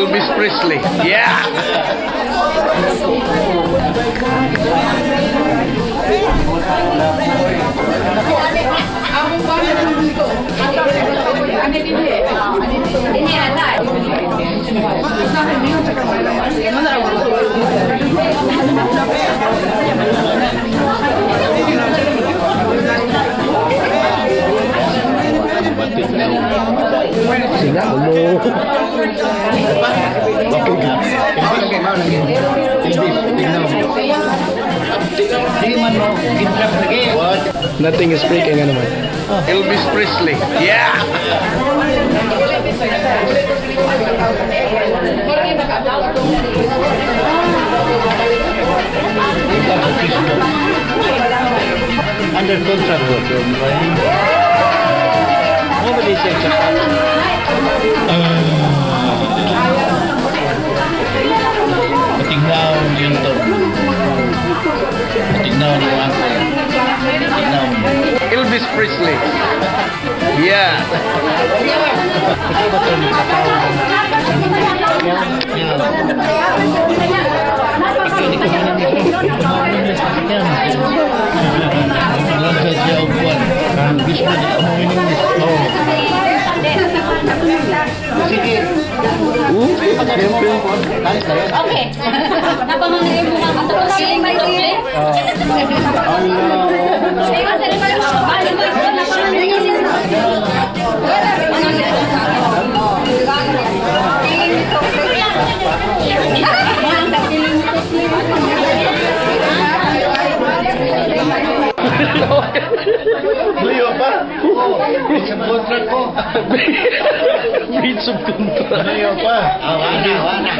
Elvis Presley. Yeah! Sila, ulo. Nothing is free kay nga naman. Elvis Presley. Yeah! Under contract ko. Nobody said sa Patignaon yun to. Patignaon yung uncle. Patignaon. Elvis Presley. Yeah! Ikaw ba ito nagkatao? Sige. Okay. Napamangay mo nga ito. Siling na doble. Luyo pa? Sa contract ko. Breach of contract. Luyo pa. Awa na, awa na.